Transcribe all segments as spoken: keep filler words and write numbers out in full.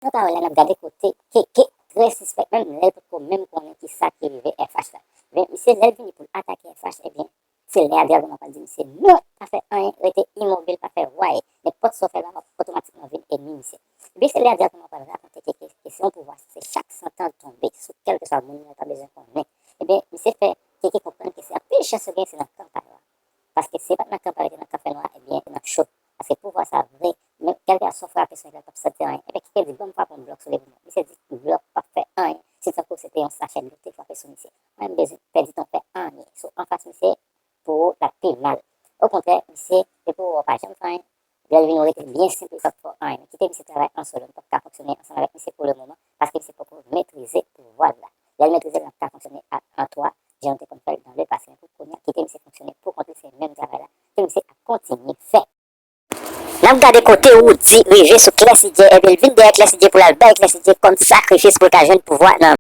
Nou ka wè la n ap gade kote Keke trè sispèk, menm lè l potko menm konnen ki sa ki rive F H la. Men misye, lè l vini pou l atake F H, ebyen, se lè a Dragon Nwa pral di misye, "Non, pa fè anyen, rete imobil, pa fè way. Nenpòt sa w fè la, w ap otomatikman vin ènmi misye." Ebyen, se lè a Dragon Nwa pral rakonte Keke ke se yon pouvwa, se chak san tan l tonbe, sou kèlkeswa moun nan, l pa bezwen konnen. Ebyen, misye fè Keke konprann ke se anpil chans yo gen se nan kan pa yo a. Paske si e pa t nan kan pa yo, te nan kan fènwa, ebyen, te nan cho. Paske pouvwa sa vre, men kèlkeswa sa w frape sou nèg la, l p ap santi anyen. Ebyen, Keke di, "Ban m frape yon blòk sou li pou mwen." Misye di, "Blòk p ap fè anyen. Se tankou se te yon sachè dlo te frape sou misye." Mwen, m bezwen pèdi tan fè anyen. So, anfas misye, pou ou, l ap pi mal. Okontrè, misye, depi w wè w pa janm fè anyen, lè l vin ou rete byen senp, li p ap fè w anyen. Kite misye travay an solo, nou p ap ka fonksyone ansanm avèk misye pou le moman, paske misye poko metrize pouvwa l la. Lè l metrize l, n ap ka fonksyone a, an twa, jan nou te konn fè l dan le pase. Men pou kounye a, kite misye fonksyone pou kont li, se menm travay la ke misye ap kontinye fè. N ap gade kote Woody rive sou Klèsidye, ebyen, l vin dèyè Klèsidye pou l al bay Klèsidye kòm sakrifis pou l ka jwenn pouvwa nan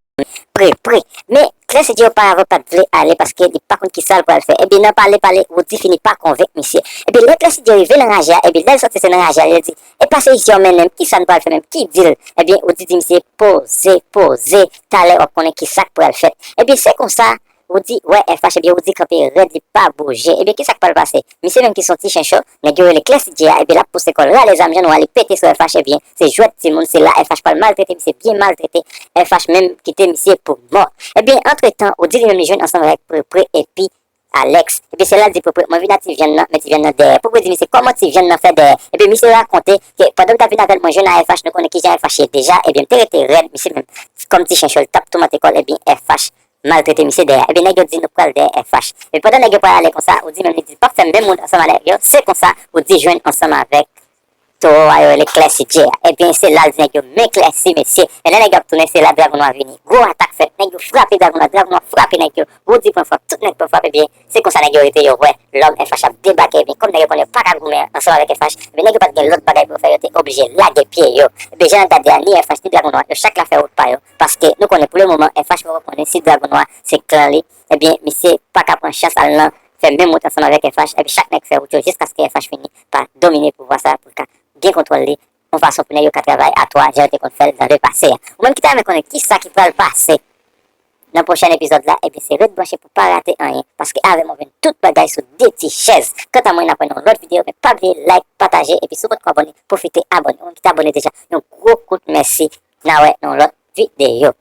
Prepre. Men, Klèsidye oparavan pa t vle ale paske li pa konn ki sa l pral fè. Ebyen, nan pale, pale, Woody fini pa konvenk misye. Ebyen, lè Klèsidye rive nan raje a, ebyen, lè l sòti se nan raje a, li di, "E pase isi a, w mennen m, ki sa n pral fè menm? Ki deal?" Ebyen, Woody di misye, "Poze, poze, talè w ap konnen ki sa k pral fèt." Ebyen, se konsa, Woody wè F H, ebyen, Woody kanpe rèd, li pa bouje. Ebyen, ki sa k pral pase? Misye menm ki se yon ti chencho, nèg yo rele Klèsidye a, ebyen, l ap pouse kò l, rale zam jan nwa, li pete sou F H, ebyen, se jwèt timoun, se la F H pral maltrete misye, byen maltrete F H menm kite misye pou mò. Ebyen, antretan, Woody li menm li jwenn ansanm avèk Prepre epi Alex. Ebyen, se la l di Prepre, "Mwen vin ak ti vyann nan, men ti vyann nan dèyè." Prepre di misye, "Kòman ti vyann nan fè dèyè?" Ebyen, misye rakonte ke pandan m t ap vin avè l, mwen jwenn a F H, nou konnen kijan F H ye deja, ebyen, m te rete rèd, misye menm, kòm ti chencho, l t ap toumante kò l, ebyen, F H maltrete misye dèyè. Ebyen, nèg yo di, "Nou pral dèyè F H." Men pandan nèg yo pral ale konsa, Woody menm li di, "P ap fè menm wout ansanm avèk yo." Se konsa, Woody jwenn ansanm avèk towo a yo rele Klèsidye a. Ebyen, se la l di nèg yo, "Men Klèsi, mesye." Men lè nèg yo ap tounen, se la Dragon Nwa vini. Gwo atak fèt, nèg yo frape Dragon Nwa, Dragon Nwa frape nèg yo. Woody pran frap, tout nèg pran frap, ebyen, se konsa nèg yo rete yo wè lòm F H ap debake, ebyen, kòm nèg yo konnen yo pa ka goumen ansanm avèk F H, ebyen, nèg yo pa t gen lòt bagay pou yo fè, yo te oblije lage pye yo. Ebyen, jan n ap gade a, ni F H, ni Dragon Nwa, yo chak la fè wout pa yo, paske nou konnen pou le moman, F H poko konnen si Dragon Nwa se klan li, ebyen, misye pa ka pran chans al nan fè menm wout ansanm avèk F H, epi chak nèg fè wout yo jiskaske F H fini pa domine pouvwa sa a pou l ka gen kontwòl li, yon fason pou nèg yo ka travay a twa, jan yo te konn fè l nan le pase a. Ou menm ki ta renmen konnen ki sa ki pral pase nan pwochèn epizòd la, ebyen, se ret branche pou pa rate anyen, paske avè m w ap jwenn tout bagay sou de ti chèz. Kanta mwen, n ap wè nan yon lòt videyo, men pa bliye like, pataje, epi si w potko abòne, pwofite abòne. Ou menm ki te abòne deja, yon gwo kout mèsi. N a wè nan yon lòt videyo.